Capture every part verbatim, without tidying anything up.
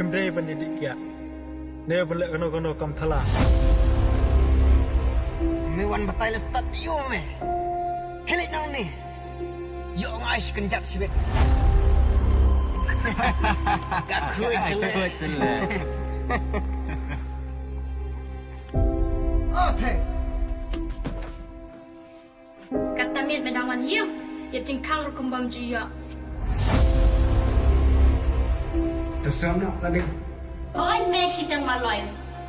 Ym dei ban ïa dih kiad ne ban leh kano kano kam thala. Me wan batai la stad ïa me. Hilik nang ni. Ïoh ngai shi kynjat shibit. Ka khuid tele. Okay. Kata miet me dang wan ïing, ïa jingkhang ruh kum bym ju ïoh. Te sam na la ding. Hooid me shiteng maloi.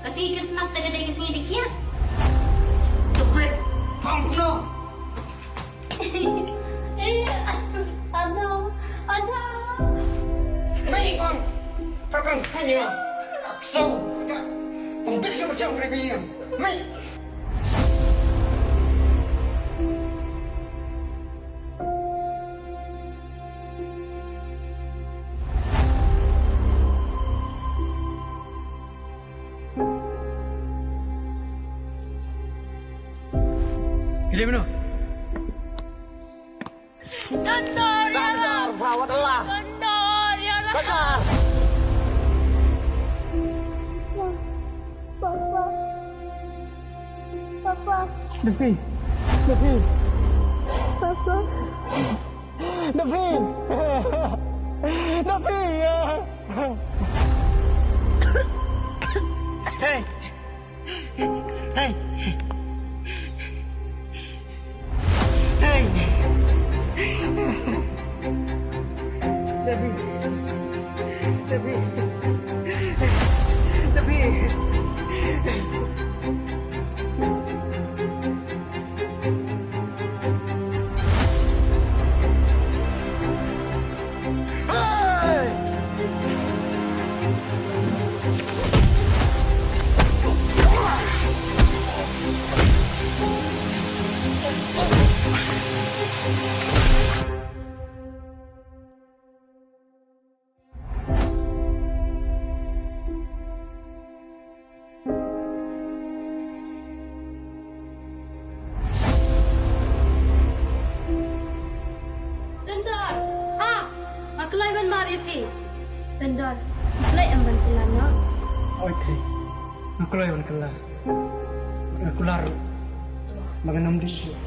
Ka sngi Christmas te ka dei ka sngi dih kiad. Tukrit. Pam no. Eh, ano, ano. Mei on. Takkan hanya. So, ka. Pembik sa macam rebellion. Mei. Phi dei mano? Don dor ïa la. Don dor ïa la. Papa. Papa. Davi. Davi. Papa. Davi. Davi. Hey. Hey. Hey. Davi. Davi. Davi. Tendor. Ha! Nga kloi ban map ïa phi. Tendor. Nga kloi em ban kylla noh. Oi thei. Nga kloi ban kylla. Nga kular. Ba ngan ym dih shuh.